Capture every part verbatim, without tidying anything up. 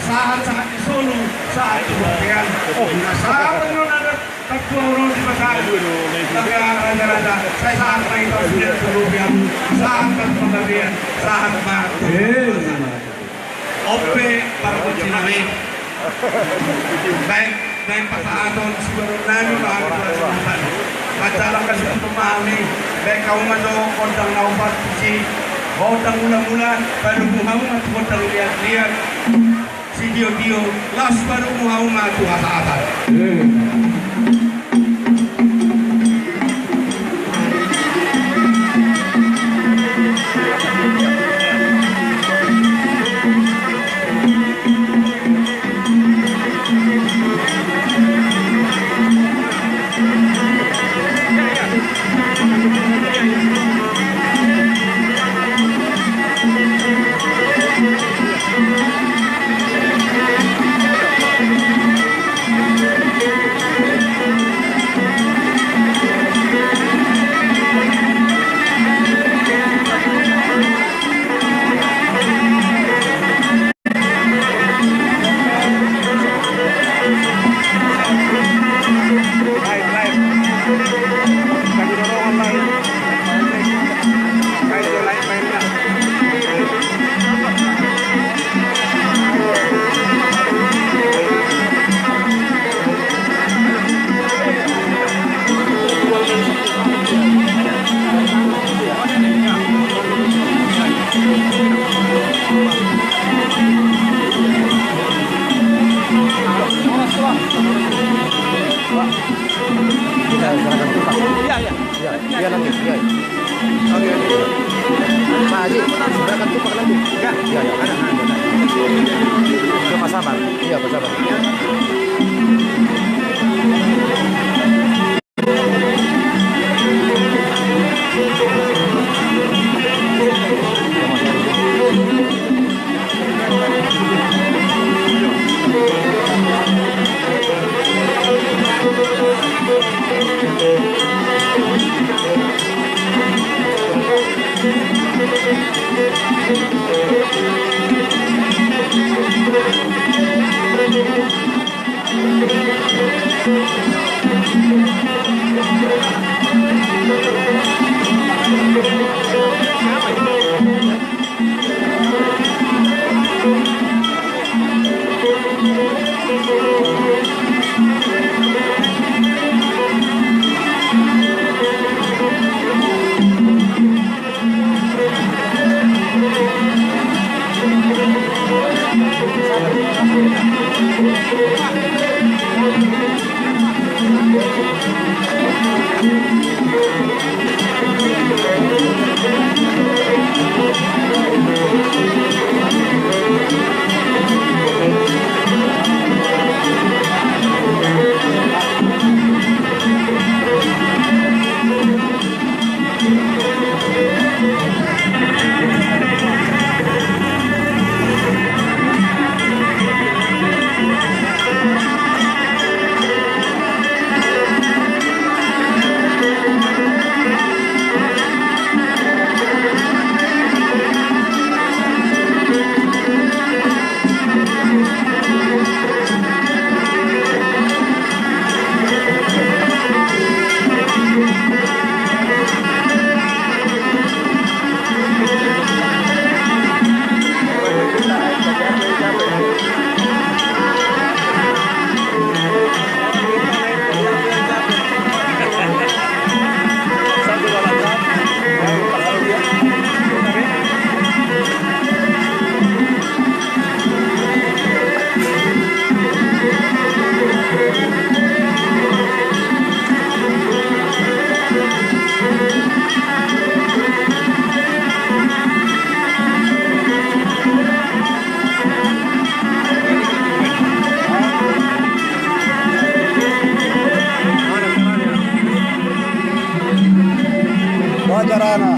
Sahat-sahat ni solu, sahat tu bontean. Sahat tu na tartua ro di basa. Raja-raja, sai sahat ma i pasupasu tu robean, sahat ma tu panggabean, sahat ma tu. On pe pargonsi nami. Baen, baen pasahaton sibaron nami ma hami tu hasuhuton. Manjalang hasuhuton ma hami. Baen hamu ma jo gondang na opat tusi. Gondang mula-mula, padomu hamu ma tu gondang liat-liat. Sitio-tio, laos padomu hamu ma tu hasahatan. Iya, iya. Iya, iya, nanti, iya. Oke, oke. Pak Haji, serahkan tupak nanti. Ya, ya, ya, ada, ada, ada. Ke Pak Sabar. Iya, Pak Sabar. Bagaimana?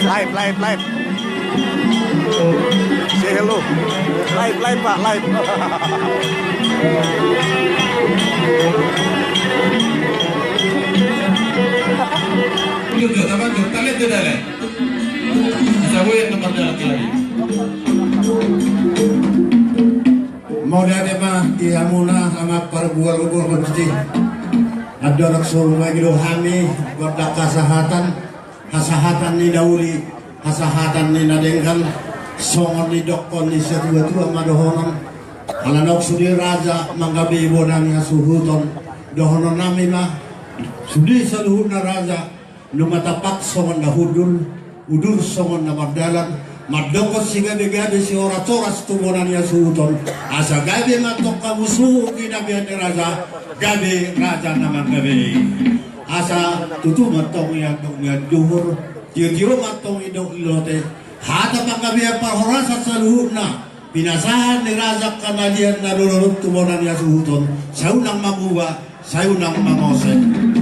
Live, live, live. Say hello. Live, live, Pak, live. Lanjut, lanjut, lanjut. Tahan, tahan, tahan. Bisa gue yang nomor dalam lagi. Mauliate ma di hamuna, amang pargual-gual, pasti andorang so rumai do hami gondang hasahatan, hasahatan ni na uli, hasahatan ni na denggan, songon nidokkon ni situa-tua ma dohonon. Ala naung sude raja manggabei bona ni hasuhuton, dohononnami ma, sude saluhutna raja, nunga tapak songon na hundul, udur songon na mardalan, mandokkon sigabe-gabe, sihoras-horas tu bona ni hasuhuton, asa gabe ma antong hamu suhut ni na binahen ni raja, gabe raja na manggabei. Asa tutu ma antong ian dung mian duhur, tio-tio ma antong indok ni lote, hata panggabean parhorasan saluhutna, pinasahat ni raja angka na liat na dolok tu bona ni hasuhuton, sai unang manguba, sai unang mangose.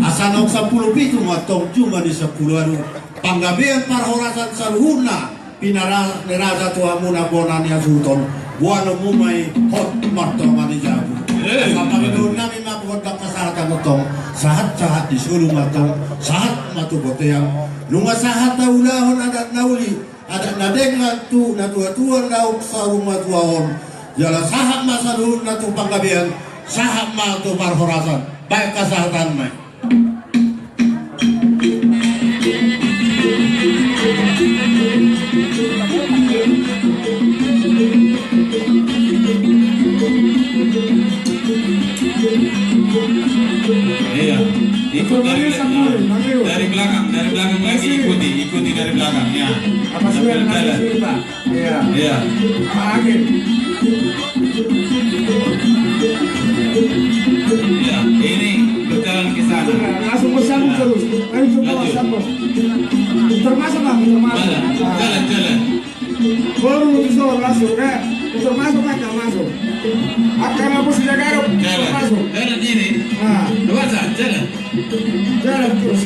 Asa naung sampulu pitu ma antong juma ni sampulu ualu, panggabean parhorasan saluhutna, pinasahat ni raja tu hamuna bona ni hasuhuton, boanonmu ma i hot martonga ni jabu. Eh, asa pangidoannami ma gondang hasahatan antong, sahat-sahat ni solu ma antong, sahat ma tu bontean, nunga sahat taulahon adat na uli, adat na denggan tu natua-tua naung saur matua on, jala sahat ma saluhutna tu panggabean, sahat ma tu parhorasan, baen hasahatan ma i. Iya, ikut dari, dari belakang, dari belakang lagi, ikuti, ikuti dari belakang, ya. Apa sudah? Sambil jalan. Iya. Iya. Lagi. Iya, ini berjalan ke sana. Langsung bersambung terus. Ayo, coba sambung. Putar masuk, Bang, putar masuk. Mana? Jalan, jalan. Baru itu langsung, ya. Putar masuk, kan, putar masuk. Akan hapus dia garuk, putar masuk. Jalan ini. Nah. Coba, jalan. Jalan terus.